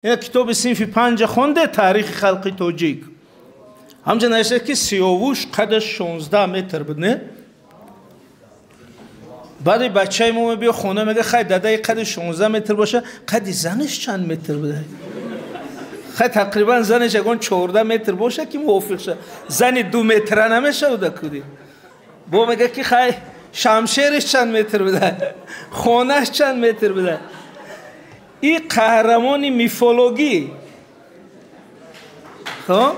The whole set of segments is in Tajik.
Ин китоби синфи 5 хонде, таърихи халқи тоҷик. Ҳамҷа навишта ки Сиёвуш қадаш 16 метр буд, не? Баъди бачаи мо мебиё хона, мега хай дадаи қади 16 метр боша, қади занаш чанд метр буда? Хай тақрибан занаш ягон 14 метр боша ки мувофиқ ша. Зани 2 метра намешавуда куди. Бо мега ки хай шамшериш чанд метр буда? Хонаш чанд метр буда? И қаҳрамони мифологӣ. Хоб?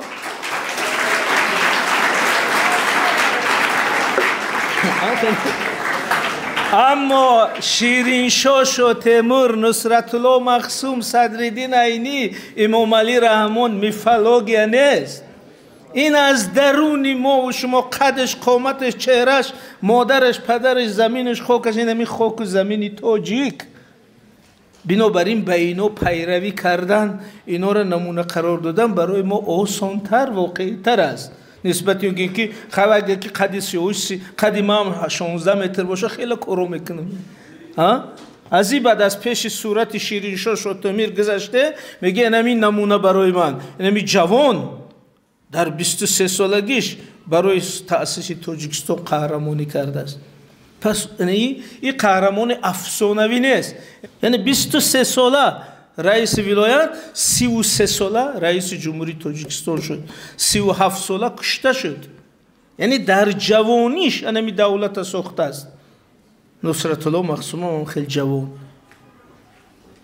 Аммо Шириншоҳ Шотемур, Нусратулло Махсум, Садриддин Айнӣ, Имомалӣ Раҳмон мифология нест. Ин аз даруни мо ва шумо, қадаш, қоматаш, чеҳраш, модараш, падараш, заминаш, хокаш, ин ҳамин хоку замини тоҷик. Бинобар ин ба ино пайравӣ кардан, инора намуна қарор додан барои мо осонтар, воқеитар аст. Нисбати он ки хавага ки қади 36, қади ман 16 метр боша, хеле коро мекунам. Аз ин баъд аз пеши сурати Шириншоҳ Шотемир гузаште, мега инами намуна барои ман, инами ҷавон дар 23 солагиш барои таъсиси Тоҷикистон қаҳрамонӣ кардааст. Пас ин қаҳрамони афсонавӣ нест. Яъне 23 сола раиси вилоят, 33 сола раиси ҷумҳурии Тоҷикистон шуд, 37 сола кушта шуд. Яъне дар ҷавониш анами давлата сохтааст. Нусратулло Махсумов ҳам хеле ҷавон.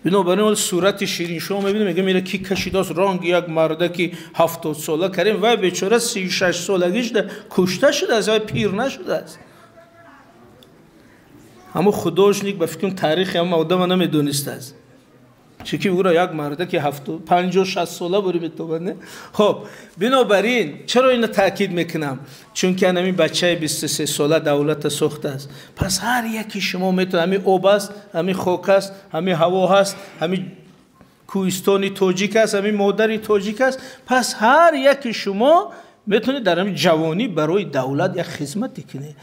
Бинобар ин сурати Шириншоҳ мебинем, мегӯям ира ки кашидааст ранги як мардаки 70 сола карем, вай бечора 36 солагиш кушта шудааст, вай пир нашудааст. Ҳамон художник ба фикрам таърихи ҳама одама намедонистааст. Чунки ӯро як мардаки 50-60 сола бурӣ метобад, не? Хоб, бинобар ин чаро инро таъкид мекунам? Чунки ҳамин бачаи 23 сола давлата сохтааст. Пас ҳар яки шумо метавонад, ҳамин об аст, ҳамин хок аст, ҳамин ҳаво ҳаст, ҳамин кӯҳистони тоҷик аст, ҳамин модари тоҷик аст. Пас ҳар яки шумо метавонед дар ҳамин ҷавонӣ барои давлат як хизмате кунед.